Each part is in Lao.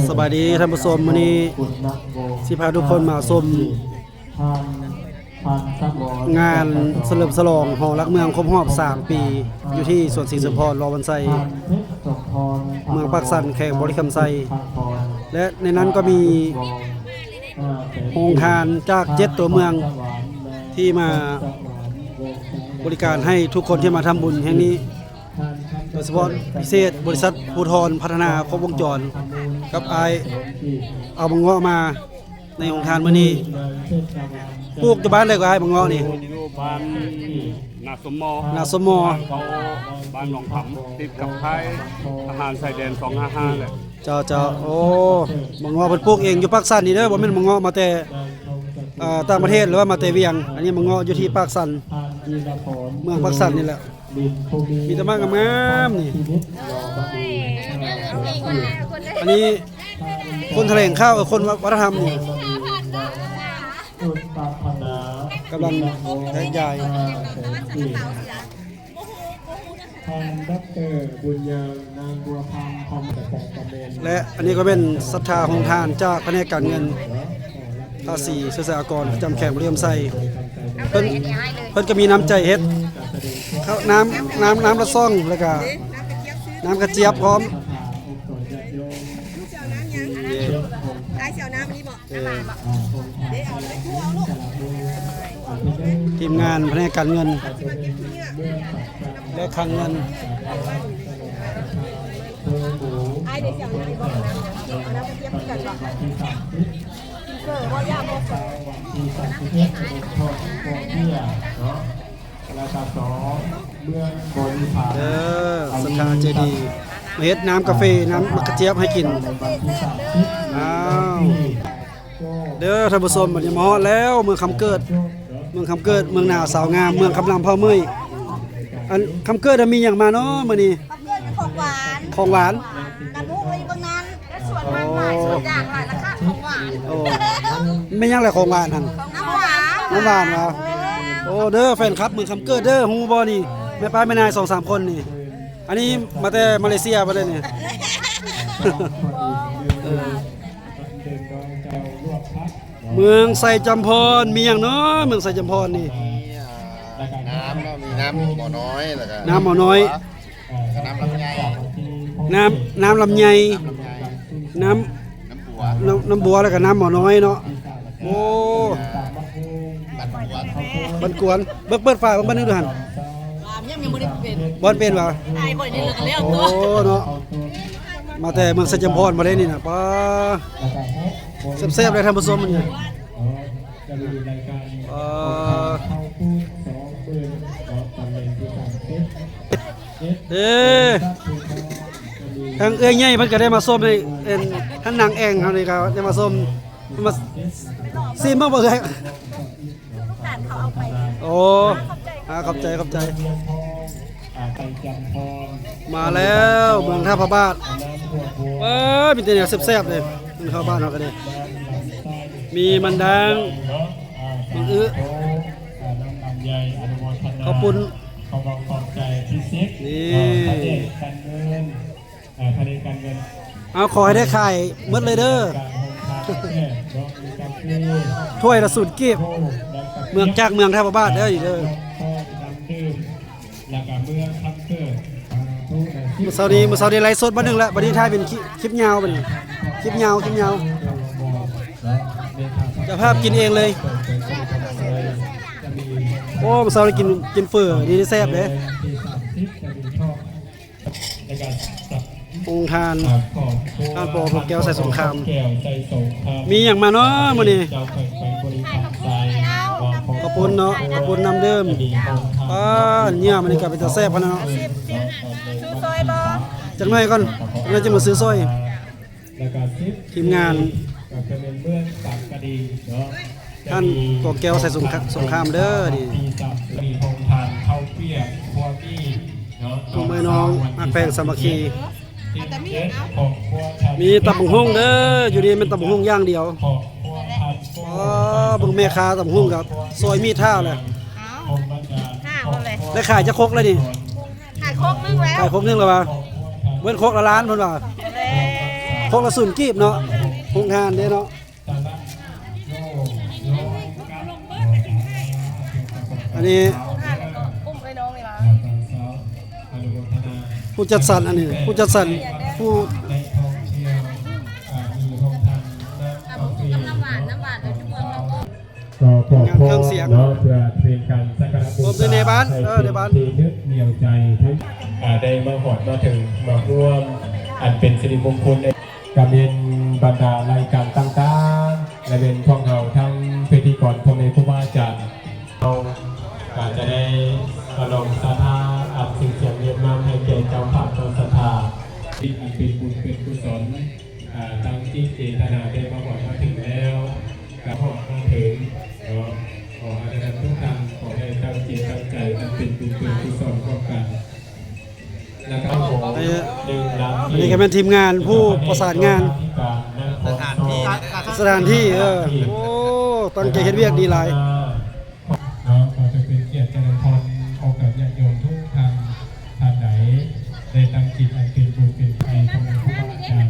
ສະບາຍດີທ່ານຜູ້ຊົມ, ມື້ນີ້ຊິພາທຸກຄົນມາຊົມງານສະເຫຼີມສະຫຼອງຫໍຫຼັກເມືອງຄົບຮອບສາມປີ ຢູ່ທີ່ສວນສີສົມພອນ ລາວວັນໄຊ ເມືອງປາກຊັນ ແຂວງບໍລິຄຳໄຊ ແລະ ໃນນັ້ນກໍມີໂຮງທານຈາກເຈັດຕົວເມືອງ ທີ່ມາບໍລິການໃຫ້ທຸກຄົນທີ່ມາທຳບຸນແຫ່ງນີ້. ໂດຍສະເພາະພິເສດ ບໍລິສັດພູທອນພັດທະນາຄົບວົງຈອນ ກັບອ້າຍເອົາບັກເງາະມາໃນໂຮງທານມື້ນີ້. ປູກຢູ່ບ້ານໃດກໍອ້າຍ ບັກເງາະນີ້? ຢູ່ບ້ານນາສົມມໍ ນາສົມມໍ ບ້ານໜອງຄຳ ຕິດກັບຄ້າຍທະຫານຊາຍແດນສອງຫ້າຫ້າແຫຼະ. ເຈົ້າ ເຈົ້າ ໂອ້ ບັກເງາະເພິ່ນປູກເອງຢູ່ປາກຊັນນີ້ເດີ ບໍ່ແມ່ນບັກເງາະມາແຕ່ ເອີ ຕ່າງປະເທດ ຫຼືວ່າມາແຕ່ວຽງ. ອັນນີ້ບັກເງາະຢູ່ທີ່ປາກຊັນ ເມືອງປາກຊັນນີ້ແຫຼະ. ມີແຕ່ໝາກງາມໆນີ້. ອັນນີ້ຄົນຖະແຫຼງຂ່າວ ເອີ ຄົນວັດທະນະທຳນີ້ ກຳລັງແຈກຢາຍ. ທ່ານ ດອກເຕີ ບຸນຍາງ ນາງ ບົວຄຳ ຄອມ ແລະ ອັນນີ້ກໍແມ່ນສັດທາໂຮງທານຈາກພະແນກການເງິນ ພາສີ ເຊື້ອສາຍອາກອນ ປະຈຳແຂວງບໍລິຄຳໄຊ. ເພິ່ນ ເພິ່ນກໍມີນ້ຳໃຈເຮັດເຂົ້ານ້ຳ ນ້ຳ ນ້ຳລະຊ່ອງ ແລ້ວກໍນ້ຳກະຈຽບພ້ອມ. ເອີ ທີມງານພະແນກການເງິນ ແລະ ຄັງເງິນ. ເດີ ສັດທາເຈດີ ມາເຮັດນ້ຳກາເຟ ນ້ຳໝາກກະຈຽບໃຫ້ກິນ. ອ້າວ ເດີທ່ານຜູ້ຊົມ, ບັດນີ້ມາຮອດແລ້ວ ເມືອງຄຳເກີດ ເມືອງຄຳເກີດ ເມືອງໜາວສາວງາມ ເມືອງຄຳລຳເຜົ່າເໝີຍ. ອັນຄຳເກີດມີຫຍັງມາເນາະມື້ນີ້? ຄຳເກີດມີຂອງຫວານ ຂອງຫວານ ກະບຸກໄວ້ເບິ່ງນັ້ນ ແລະ ສວນມັນຫຼາຍ ສວນຢາງຫຼາຍ ລາຄາຂອງຫວານ. ໂອ້ ແມ່ນຫຍັງແຫຼະຂອງຫວານຫັ້ນ? ນ້ຳຫວານ ນ້ຳຫວານຫວາ? ເອີ ໂອ້ ເດີແຟນຄລັບເມືອງຄຳເກີດເດີ ຮູ້ບໍ່ນີ້ ແມ່ປ້າແມ່ນາຍສອງສາມຄົນນີ້. ອັນນີ້ມາແຕ່ມາເລເຊຍບໍ່ໄດ້ນີ້? ເອີ ເມືອງໄຊຈຳພອນ ມີຫຍັງເນາະ ເມືອງໄຊຈຳພອນນີ້? ມີ ອ່າ ນ້ຳເນາະ ມີນ້ຳໝໍນ້ອຍ ແລ້ວກະນ້ຳໝໍນ້ອຍ ນ້ຳລຳໄຍ ນ້ຳ ນ້ຳລຳໄຍ ນ້ຳ ນ້ຳບົວ ນ້ຳ ນ້ຳບົວ ແລ້ວກະນ້ຳໝໍນ້ອຍເນາະ. ໂອ້ ບັນກວນ ເບິ່ງ ເປີດຝາເບິ່ງບັດໜຶ່ງດູຫັ້ນ. ຍັງ ຍັງບໍ່ໄດ້ເປັນ ບໍ່ເປັນຫວາ? ອ້າຍຂ້ອຍນີ້ລະກະແລ້ວ. ໂອ້ ເນາະ ມາແຕ່ເມືອງໄຊຈຳພອນບໍ່ໄດ້ນີ້ນະ. ປ້າ ແຊບໆ ເລີຍທ່ານຜູ້ຊົມ ອັນນີ້ ເອີ ເອີ ທາງເອື້ອຍໃຫຍ່ເພິ່ນກະໄດ້ມາຊົມ ເອີ ທ່ານນາງແອງເຮົານີ້ກະໄດ້ມາຊົມ ມາຊີມເບິ່ງບໍ່ເອື້ອຍ? ໂອ້ ອາ ຂອບໃຈ ຂອບໃຈ. ມາແລ້ວ ເມືອງທ່າພະບາດ. ເອີ ມີແຕ່ແນວແຊບໆ ເລີຍ ເມືອງທ່າພະບາດເຮົາກະດີ ມີມັນດາງ ມັນອຶ ເຂົ້າປຸ້ນ ນີ້ ເອົາ ຂໍໃຫ້ໄດ້ຂາຍໝົດເລີຍເດີ ຖ້ວຍລະສູນກີບ ເມືອງ ຈາກເມືອງທ່າພະບາດເດີ ນີ້ເດີ. ມື້ເຊົ້ານີ້ ມື້ເຊົ້ານີ້ໄລຟ໌ສົດບັດໜຶ່ງລະ ບັດນີ້ຖ່າຍເປັນຄລິບ ຄລິບຍາວບັດນີ້ ຄລິບຍາວ ຄລິບຍາວ ເຈົ້າພາບກິນເອງເລີຍ. ໂອ້ ມື້ເຊົ້ານີ້ກິນ ກິນເຝີ ນີ້ແຊບເດ້. ໂຮງທານ ທ່ານ ປໍ ພົມແກ້ວ ໄຊສົງຄາມ ມີຫຍັງມາເນາະມື້ນີ້? ເຂົ້າປຸ້ນເນາະ ເຂົ້າປຸ້ນນ້ຳດື່ມ. ປ້າ ເນື້ອມັນນີ້ກະເປັນຕາແຊບຂະໜາດເນາະ. ຊື້ຊອຍບໍ່? ຈັກໜ້ອຍກ່ອນ ຈັ່ງໃດຈຶ່ງມາຊື້ຊອຍ. ທີມງານ ກະຈະເປັນເມືອງສັງກະດີເນາະ. ທ່ານ ກອງແກ້ວ ໄຊສົງຄາມ ສົງຄາມເດີນີ້. ເມືອງນ້ອຍນ້ອງ ຮັກແພງສາມັກຄີ. ມີຕຳບັກຫຸ່ງເດີ ຢູ່ນີ້ແມ່ນຕຳບັກຫຸ່ງຢ່າງດຽວ. ອໍ ເບິ່ງແມ່ຄ້າຕຳບັກຫຸ່ງກະຊອຍມີດຖ້າແຫຼະ. ໄດ້ຂາຍຈັກຄົກແລ້ວນີ້? ຂາຍຄົກໜຶ່ງແລ້ວ ຂາຍຄົກໜຶ່ງແລ້ວຫວາ? ເບິ່ງຄົກລະລ້ານເພິ່ນວ່າ. ຄົນລະສູນກີບເນາະ ໂຮງທານເດ້ເນາະ. ອັນນີ້ ຜູ້ຈັດສັນ ອັນນີ້ ຜູ້ຈັດສັນ ຜູ້ ກໍຂອບຄຸນເນາະ ເພື່ອເປັນການສັກກາລະບູຊາ ໃຫ້ເປັນທີ່ນຶກໜຽວໃຈ ອ່າ ໄດ້ມາຮອດມາເຖິງມາຮ່ວມ ອັນເປັນສິລິມົງຄົນໃນ ກະແມ່ນບັນດາລາຍການຕ່າງໆ ແລະ ແມ່ນພວກເຮົາທັງພິທີກອນ ພໍ່ແມ່ຄູບາອາຈານ ເຮົາກະຈະໄດ້ສະໜອງສັດທາ ອັນຊື່ສຽງຮຽບງາມໃຫ້ແກ່ເຈົ້າພາບເຈົ້າສັດທາ ທີ່ອັນເປັນບຸນເປັນກຸສົນ ອ່າ ຕັ້ງຈິດເຈຕະນາໄດ້ມາຮອດມາເຖິງແລ້ວ ກະຮອດມາເຖິງເນາະ. ຂໍໃຫ້ທ່ານຜູ້ຟັງ ຂໍໃຫ້ຕັ້ງຈິດຕັ້ງໃຈ ອັນເປັນບຸນເປັນກຸສົນຮ່ວມກັນ. ແລ້ວກໍ ອັນນີ້ກໍແມ່ນທີມງານຜູ້ປະສານງານ ສະຖານທີ່ ສະຖານທີ່ ເອີ ໂອ້ ຕັ້ງໃຈເຮັດວຽກດີຫຼາຍ. ເນາະ ຂໍຈະເປັນກຽດຈະເລີນພອນ ອອກກັບຍາດໂຍມທຸກທ່ານ ທ່ານໃດໄດ້ຕັ້ງຈິດອັນເປັນບຸນເປັນໄພ ພໍ່ແມ່ຄູບາອາຈານ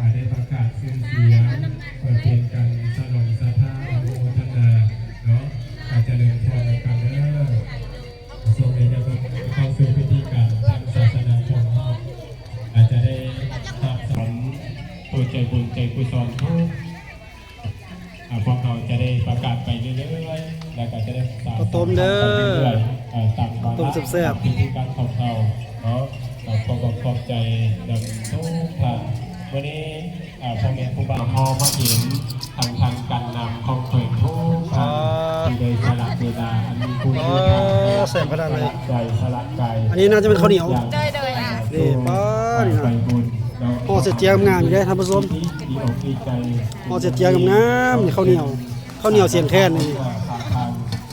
ອ່າ ໄດ້ປະກາດຊື່ສຽງ ເພື່ອເປັນການສະໜອງສັດທາ ອະນຸໂມທະນາເນາະ ການຈະເລີນພອນນຳກັນເດີ. ສົມເດັດຍາເບິ່ງເຂົ້າສູ່ພິທີການທາງສາສະໜາຂອງເຮົາ ອາດຈະໄດ້ຮັບສອນຜູ້ໃຈບຸນໃຈກຸສົນທຸກ ອ່າ ພວກເຮົາຈະໄດ້ປະກາດໄປເລື້ອຍໆ ແລ້ວກໍຈະໄດ້ສານສານໄປເລື້ອຍໆ ເອີ ຕາມວາລະ ຕາມພິທີການຂອງເຮົາເນາະ. ກໍຂໍຂອບໃຈນຳທຸກທ່ານ ມື້ນີ້ ອ່າ ພໍ່ແມ່ຄູບາ ພໍມາເຫັນທາງທ່ານການນຳຂອງແຂວງທຸກທ່ານ ທີ່ໄດ້ສະຫຼະເວລາອັນມີຄຸນຄ່າ ສະຫຼະໃຈ ສະຫຼະກາຍ ອັນນີ້ໜ້າຈະເປັນເຂົ້າໜຽວ ໂດຍໆ ອ່າ ນີ້ ປ້າ ນີ້ນະ ຫໍ່ເສດເຈ້ຍງາມໆ ຢູ່ເດ້ທ່ານຜູ້ຊົມ ຫໍ່ເສດເຈ້ຍງາມໆ ນີ້ເຂົ້າໜຽວ ເຂົ້າໜຽວສຽງແຄນນີ້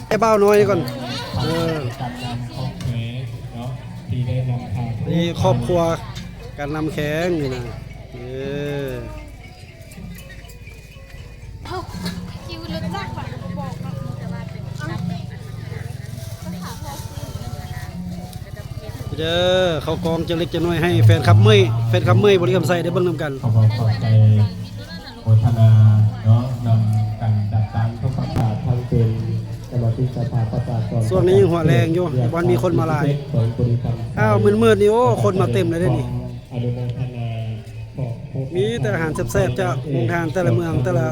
ໃຫ້ບ່າວນ້ອຍນີ້ກ່ອນ ເອີ ນີ້ຄອບຄົວການນຳແຂວງນີ້ນະ ເອີ. ເດີ ເຂົ້າກອງຈັກເລັກຈັກນ້ອຍໃຫ້ແຟນຄລັບເມື່ອຍ ແຟນຄລັບເມື່ອຍບໍລິຄຳໄຊໄດ້ເບິ່ງນຳກັນ. ຂໍຂອບໃຈໂມທະນາເນາະ ນຳການຈັດຕັ້ງທຸກປະກາດ ທັງເປັນສະມາຊິກສະພາປະຊາຊົນ ຊ່ວງນີ້ຍັງຫົວແຮງຢູ່ ບໍ່ມີຄົນມາຫຼາຍ ອ້າວ ມືດໆ ນີ້ ໂອ້ ຄົນມາເຕັມເລີຍເດ້ນີ້. ອະນຸໂມທະນາ ມີແຕ່ອາຫານແຊບໆ ຈາກໂຮງທານແຕ່ລະເມືອງ ແຕ່ລະ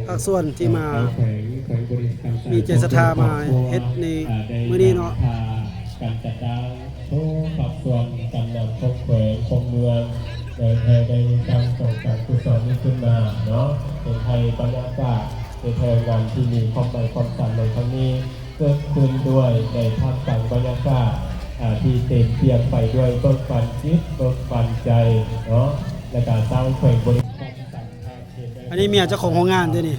ພາກສ່ວນທີ່ມາ ມີໃຈສັດທາມາເຮັດໃນມື້ນີ້ເນາະ. ການຈັດຕັ້ງທຸກພາກສ່ວນການນຳຂອງແຂວງຂອງເມືອງ ໂດຍໃຫ້ໄດ້ສ້າງສົມການກຸສົນນີ້ຂຶ້ນມາເນາະ ເຮັດໃຫ້ບັນຍາກາດ ເຮັດໃຫ້ງານທີ່ມີຄວາມໝາຍຄວາມສຳຄັນໃນຄັ້ງນີ້ ເກີດຂຶ້ນດ້ວຍໃນທ່າມກາງບັນຍາກາດ ອ່າ ທີ່ເຕັມປ່ຽມໄປດ້ວຍເບີກບານຈິດ ເບີກບານໃຈເນາະ ແລະກະສ້າງແຂວງບໍລິການ. ອັນນີ້ເມຍເຈົ້າຂອງໂຮງງານເດ້ນີ້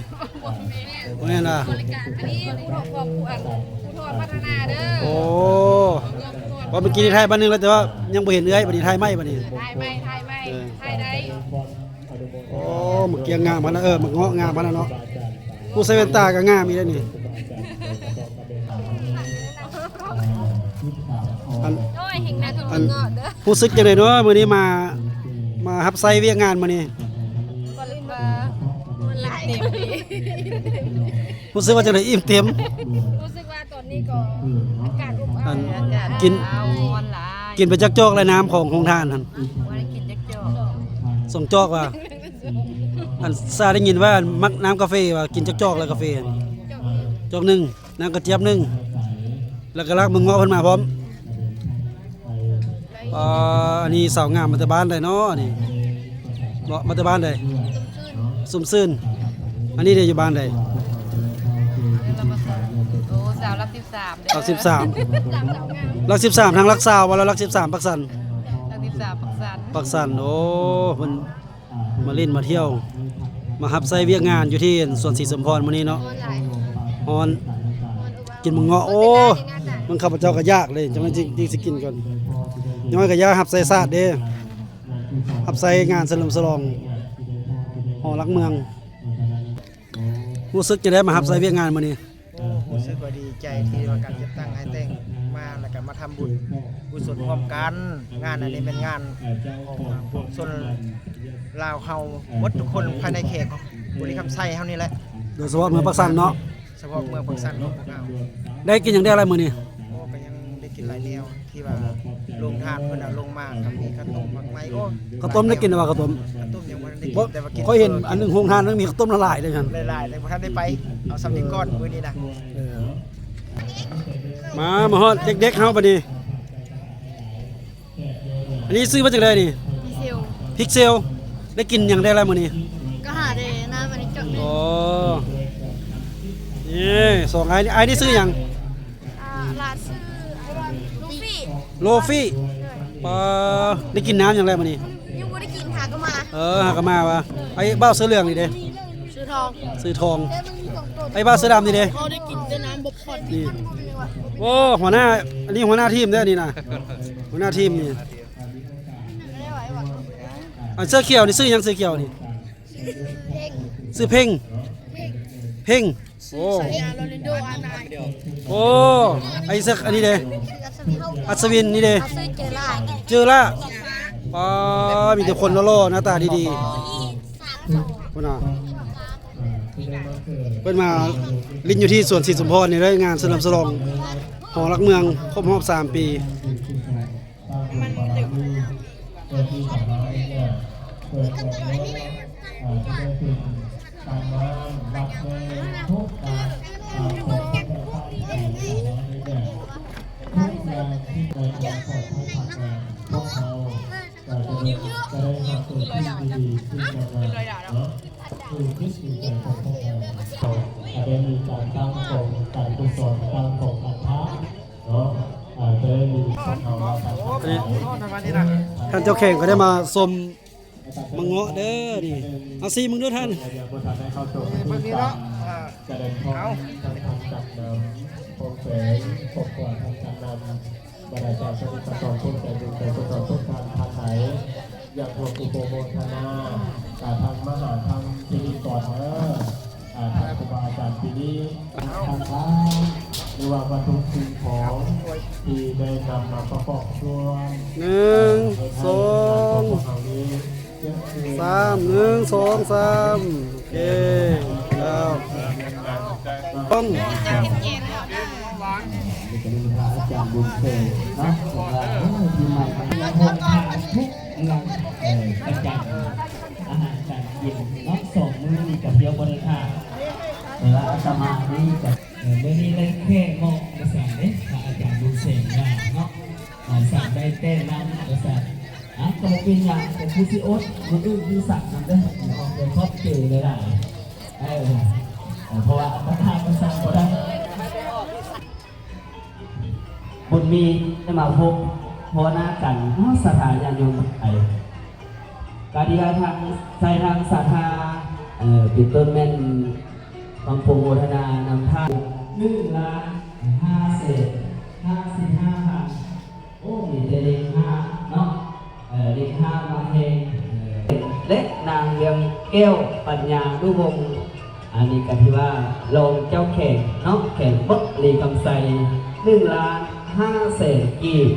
ບໍ່ແມ່ນວ່າ ອັນນີ້ຜູ້ທອດພັດທະນາເດີ. ໂອ້ ວ່າເມື່ອກີ້ນີ້ຖ່າຍບາດໜຶ່ງແລ້ວ ແຕ່ວ່າຍັງບໍ່ເຫັນເອື້ອຍ ບາດນີ້ຖ່າຍໃໝ່ ບາດນີ້ ຖ່າຍໃໝ່ ຖ່າຍໃໝ່ ເອີ ຖ່າຍໄດ້. ໂອ້ ໝາກກຽງງາມຂະໜາດ ເອີ ໝາກເງາະງາມຂະໜາດເນາະ. ຜູ້ໃສ່ແວ່ນຕາກໍງາມອີກແລ້ວນີ້. ອັນ ອັນ ຮູ້ສຶກຈັ່ງໃດເນາະ ມື້ນີ້ມາ ມາຮັບໃຊ້ວຽກງານມື້ນີ້? ບໍ່ລືມວ່າ ມັນຫຼາຍເຕັມດີ. ຮູ້ສຶກວ່າຈັ່ງໃດ? ອີ່ມເຕັມ. ຮູ້ສຶກວ່າ ຕອນນີ້ກໍອາກາດອົບອ້າວ ອັນ ອາກາດ ກິນ ຮ້ອນຫຼາຍ ກິນໄປຈັກຈອກແລ້ວ ນ້ຳຂອງໂຮງທານຫັ້ນ? ບໍ່ໄດ້ກິນຈັກຈອກ ສອງຈອກວ່າ. ອັນ ຊາໄດ້ຍິນວ່າ ອັນ ມັກນ້ຳກາເຟວ່າ ກິນຈັກຈອກແລ້ວກາເຟ? ຈອກໜຶ່ງ ຈອກໜຶ່ງ ນ້ຳກະຈຽບໜຶ່ງ ແລ້ວກໍລາກໝາກເງາະເພິ່ນມາພ້ອມ. ອ່າ ອັນນີ້ສາວງາມມາແຕ່ບ້ານໃດເນາະ ອັນນີ້ເນາະ ມາແຕ່ບ້ານໃດ? ສົມຊື່ນ. ອັນນີ້ເດ ຢູ່ບ້ານໃດ? ໂອ້ ສາວຫຼັກສິບສາມເດີ ຫຼັກສິບສາມ ຫຼັກສິບສາມ ທາງຫຼັກຊາວບໍ່ ແລ້ວຫຼັກສິບສາມ ປາກຊັນ? ຫຼັກສິບສາມ ປາກຊັນ ປາກຊັນ. ໂອ້ ເພິ່ນ ມາຫຼິ້ນມາທ່ຽວ ມາຮັບໃຊ້ວຽກງານຢູ່ທີ່ສວນສີສົມພອນມື້ນີ້ເນາະ. ຮ້ອນ ກິນໝາກເງາະ ໂອ້ ມັນຂ້າພະເຈົ້າກໍຢາກເລີຍ ຈັ່ງນັ້ນຈຶ່ງ ຈຶ່ງຊິກິນກ່ອນ. ນ້ອຍກໍຢາກຮັບໃຊ້ຊາດເດ້ ຮັບໃຊ້ງານສະເຫຼີມສະຫຼອງຫໍຫຼັກເມືອງ. ຮູ້ສຶກຈັ່ງໃດມາຮັບໃຊ້ວຽກງານມື້ນີ້? ໂອ້ ຮູ້ສຶກວ່າດີໃຈທີ່ວ່າການຈັດຕັ້ງໃຫ້ແຕ່ງມາ ແລ້ວກໍມາທຳບຸນກຸສົນຮ່ວມກັນ. ງານອັນນີ້ແມ່ນງານຂອງ ອ່າ ພວກຊົນ ລາວເຮົາໝົດທຸກຄົນ ພາຍໃນແຂວງບໍລິຄຳໄຊເຮົານີ້ແຫຼະ ໂດຍສະເພາະເມືອງປາກຊັນເນາະ. ສະເພາະເມືອງປາກຊັນຂອງພວກເຮົາ. ໄດ້ກິນຫຍັງແດ່ຫຼາຍມື້ນີ້? ໂອ້ ກໍຍັງໄດ້ກິນຫຼາຍແນວ ທີ່ວ່າໂຮງທານເພິ່ນເອົາລົງມາ ກໍມີເຂົ້າຕົ້ມໝາກໄມ້. ໂອ້ ເຂົ້າຕົ້ມໄດ້ກິນແລ້ວບໍ່? ເຂົ້າຕົ້ມ ເຂົ້າຕົ້ມຍັງບໍ່ທັນໄດ້ກິນ ແຕ່ວ່າກິນ ຂ້ອຍເຫັນອັນໜຶ່ງໂຮງທານໜຶ່ງມີເຂົ້າຕົ້ມຫຼາຍໆເດ້ຫັ້ນ. ຫຼາຍໆ ແຕ່ບໍ່ທັນໄດ້ໄປ ເອົາສ່ຳນີ້ກ່ອນມື້ນີ້ນະ. ເອີ ມາ ມາຮອດເດັກໆເຮົາບັດນີ້. ອັນນີ້ຊື້ມາຈາກໃດນີ້? ພິກເຊວ. ພິກເຊວ ໄດ້ກິນຫຍັງແດ່ລະມື້ນີ້? ກໍຫາແຕ່ນ້ຳອັນນີ້ຈອກໜຶ່ງ. ອໍ ເອີ ສອງອ້າຍນີ້ ອ້າຍນີ້ຊື່ຫຍັງ? ອ່າ ຫຼານຊື່ໂລຟີ. ໂລຟີ ໂດຍ. ປາ ໄດ້ກິນນ້ຳຫຍັງແລ້ວມື້ນີ້? ຍັງບໍ່ໄດ້ກິນ ຫາກໍມາ. ເອີ ຫາກໍມາວ່າ. ໄອ້ບ່າວເສື້ອເຫຼືອງນີ້ເດ້? ຊື່ທອງ. ຊື່ທອງ. ໄອ້ບ່າວເສື້ອດຳນີ້ເດ້? ເຮົາໄດ້ກິນແຕ່ນ້ຳບົບຄອນນີ້. ໂອ້ ຫົວໜ້າ ອັນນີ້ຫົວໜ້າທີມເດ້ນີ້ນະ ຫົວໜ້າທີມນີ້. ອັນເສື້ອຂຽວນີ້ຊື່ຫຍັງ? ເສື້ອຂຽວນີ້ຊື່ເພັງ. ເພັງ ເພັງ. ໂອ້ ໂອ້ ໄອ້ເສື້ອອັນນີ້ເດ້? ອັດສະວິນນີ້ເດ້? ເຈີລາ. ປາ ມີແຕ່ຄົນຫຼໍ່ໆ ໜ້າຕາດີໆ ພຸ້ນນະ. ເພິ່ນມາຫຼິ້ນຢູ່ທີ່ສວນສີສົມພອນນີ້ເດ້ ງານສະເຫຼີມສະຫຼອງຫໍຫຼັກເມືອງຄົບຮອບສາມປີ. ທ່ານເຈົ້າແຂວງກໍໄດ້ມາຊົມມະເງາະເດີນີ້. ເອົາຊີມເບິ່ງດູທ່ານ. ເບິ່ງນີ້ເນາະ. ເອົາ ບັນດາເຈົ້າສະນິດສະກອນ ຄົນໃຈບຸນໃຈກຸສົນທຸກທ່ານ ທ່ານໃດຢາກຮ່ວມອະນຸໂມທະນາ ກະທັງມາຫາທາງທີ່ນີ້ກ່ອນເດີ ອາ ທ່ານຄູບາອາຈານປີນີ້ ທາງທານ ຫຼືວ່າວັດຖຸສິ່ງຂອງທີ່ໄດ້ນຳມາປະກອບສ່ວນ ໜຶ່ງ ສອງ ສາມ ໜຶ່ງ ສອງ ສາມ ໂອເຄ ແລ້ວ ອືມ ອາຈານບຸນເສງເນາະ ເພິ່ນວ່າ ເອີ ປີໃໝ່ມາເຮືອນໂຮງທານທຸກເມືອງ ເອີ ປະຈຳອາຫານການກິນເນາະ ສອງມື້ນີ້ກໍພຽວບໍ່ໄດ້ຂາດ ເອີ ອາຕມານີ້ກໍ ເອີ ມື້ນີ້ໄດ້ແຄ່ເໝາະວ່າຊັ້ນເດ້ ພະອາຈານບຸນເສງວ່າເນາະ ເອີ ສັກໄດ້ແຕ່ລຳວ່າຊັ້ນ ອ່າ ກໍບໍ່ເປັນຫຍັງ ກໍຄືຊິອົດ ມື້ອື່ນຄືສັກນຳເດີ ຂອບໃຈຫຼາຍໆ ເອີ ເພາະວ່າອາຕະມາກໍສັກບໍ່ໄດ້. ບຸນມີໄດ້ມາພົບພໍ້ໜ້າກັນເນາະ ສະຖາຍາດໂຍມທັງຫຼາຍ ກະທີ່ວ່າທາງ ໃສ່ທາງສາທາ ເອີ ເປັນຕົ້ນແມ່ນຄວາມໂປຣໂມທະນານຳທ່ານ ໜຶ່ງລ້ານຫ້າແສນຫ້າສິບຫ້າພັນ ໂອ້ ມີແຕ່ເລກຫ້າເນາະ ເອີ ເລກຫ້າມາແຮງ ເອີ ແລະ ນາງເຮືອງແກ້ວ ປັນຍານຸວົງ ອັນນີ້ກໍຖືວ່າລອງເຈົ້າແຂວງເນາະ ແຂວງບໍລິຄຳໄຊ ໜຶ່ງລ້ານຫ້າແສນກີບ.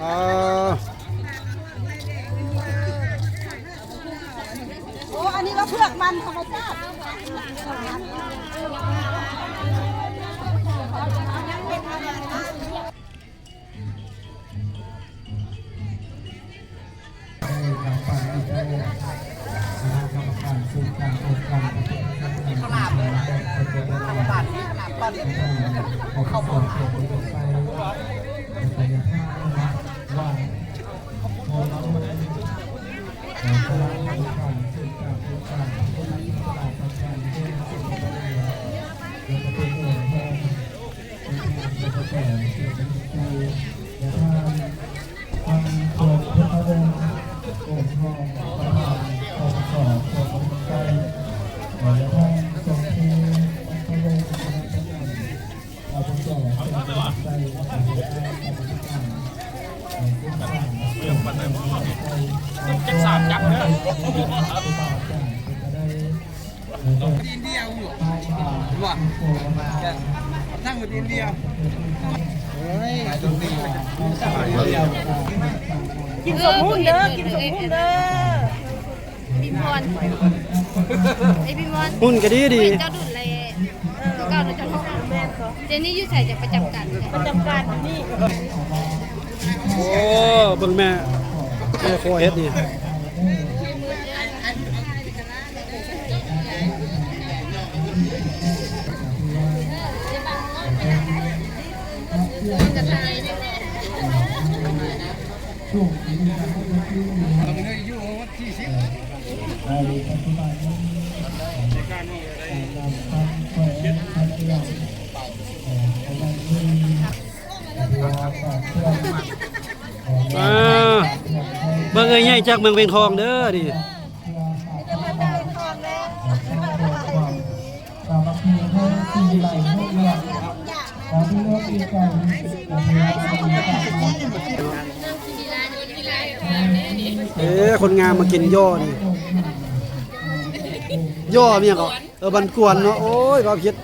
ອ່າ ໂອ້ ອັນນີ້ກໍເຜືອກມັນທຳມະຊາດ. ໄດ້ຮັບຟັງວິດີໂອຄະນະກຳມະການສູນກາງອົບຮົມ ເຂົ້າຫຼາມເລີຍ ເຂົ້າຫຼາມກ່ອນ ເຂົ້າບໍ່ໄດ້ ເຂົ້າບໍ່ໄດ້ ເຂົ້າບໍ່ໄດ້ ວ່າ ເອີ ຄະນະກຳມະການສູນກາງອົບຮົມ ແລະ ເປັນຜູ້ແທນ ເປັນຜູ້ແທນ ເປັນຜູ້ແທນ ແລະ ທ່ານ ທ່ານ ໂຄງ ພຸດທະວົງ ໂອດທອງ ປະທານ ປກສ ແຂວງປະທຸມໄຊ ແລະ ທ່ານ ສົມພູ ວັດທະວົງ ຄະນະກຳມະການ ປກສ ແຂວງປະທຸມໄຊ ແລະ ກຳມະການ ເອີ ໂຄງການ ເອີ ເຈັດສາມຈັບເດີ ເປັນກະໄດ້ ເອີ ເອີ ເອີ ວ່າ ນັ່ງຢູ່ທີ່ເດີມ. ກິນສົມຮຸ່ນເດີ ກິນສົມຮຸ່ນເດີ. ພິມພອນ ໄອ້ພິມພອນ ຮຸ່ນກໍດີດີ. ເຈົ້າດຸນແລະ ເອີ ເຈົ້າເກົ່າເຈົ້າເນາະ. ແມ່ນ ດຽວນີ້ຢູ່ໃສ? ຈະປະຈຳການ ປະຈຳການຢູ່ນີ້. ໂອ້ ເບິ່ງແມ່ ແມ່ຄົວເຮັດນີ້. ອ່າ ເບິ່ງເອື້ອຍໃຫຍ່ຈາກເມືອງວຽງທອງເດີນີ້. ເອີ ຄົນງາມມາກິນຍໍ່ນີ້ ຍໍ່ມີຫຍັງເກາະ? ເອີ ບັນກວນເນາະ. ໂອ້ຍ ເວົ້າຜິດ.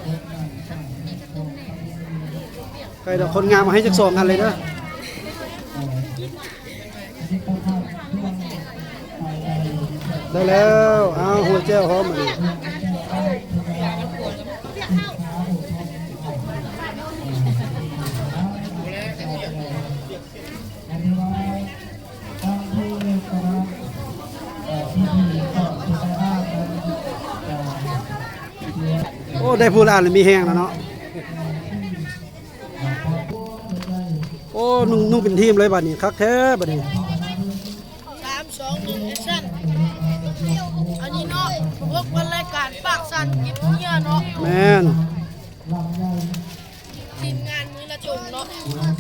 ໃກ້ດອກ ຄົນງາມມາໃຫ້ຈັກສອງອັນເລີຍເດີ. ໄດ້ແລ້ວ. ອ້າວ ຫົວແຈ່ວຫອມອັນນີ້. ໂອ້ ໄດ້ຜູ້ລະອັນ ມີແຮງແລ້ວເນາະ. ໂອ້ ນຸ່ງ ນຸ່ງເປັນທີມເລີຍບາດນີ້ ຄັກແທ້ບາດນີ້. ສາມ ສອງ ໜຶ່ງ ແອັກຊັນ. ອັນນີ້ເນາະ ພວກເພິ່ນລາຍການປາກສັ່ນເກັບເຫື່ອເນາະ. ແມ່ນ ທີມງານມືລະຕົນເນາະ. ທາງ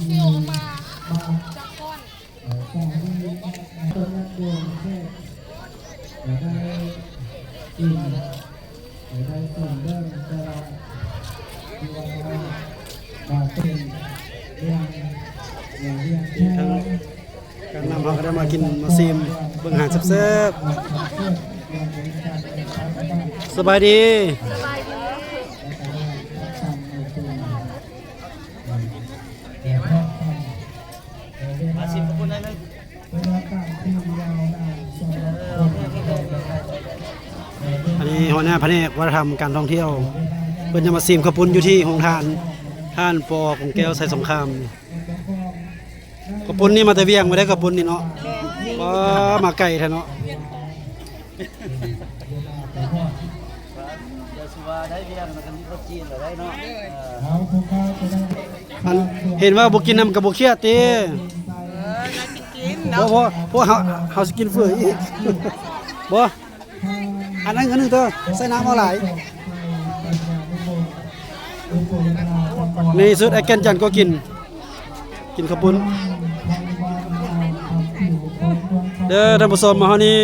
ການນຳເຮົາກໍໄດ້ມາກິນມາຊີມເບິ່ງອາຫານແຊບໆ. ສະບາຍດີ. ມາຊີມກັບເພິ່ນໜ້ອຍໜຶ່ງ. ອັນນີ້ຫົວໜ້າພະແນກວັດທະນະທຳການທ່ອງທ່ຽວ ເພິ່ນຈະມາຊີມເຂົ້າປຸ້ນຢູ່ທີ່ໂຮງທານ ທ່ານ ປໍ ກົງແກ້ວ ໄຊສົງຄາມ. ເຂົ້າປຸ້ນນີ້ມາແຕ່ວຽງບໍ່ໄດ້ ເຂົ້າປຸ້ນນີ້ເນາະ. ວ້າ ມາໄກແທ້ເນາະ. ຢ່າຊິວ່າໄດ້ວຽງນະ ຄັນມີເຂົ້າຈີ່ລະໄດ້ເນາະ. ເອີ ອັນ ເຫັນວ່າບໍ່ກິນນຳກໍບໍ່ຄຽດຕິ. ເອີ ກິນເນາະ. ເພາະ ເພາະເຮົາ ເຮົາຊິກິນເຝີອີກບໍ່? ອັນນັ້ນອັນໜຶ່ງເດີ ໃສ່ນ້ຳເອົາຫຼາຍ. ໃນທີ່ສຸດ ອ້າຍແກ່ນຈັນກໍກິນ ກິນເຂົ້າປຸ້ນເດີທ່ານຜູ້ຊົມ. ມາຮອດນີ້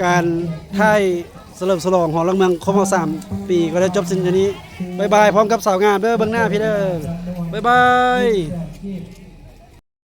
ການຖ່າຍ ສະເຫຼີມສະຫຼອງຫໍຫຼັງເມືອງຄົບຮອບສາມປີ ກໍໄດ້ຈົບສິ້ນເທົ່ານີ້. ບາຍບາຍ ພ້ອມກັບສາວງາມເດີ ເບິ່ງໜ້າພີ້ເດີ. ບາຍບາຍ.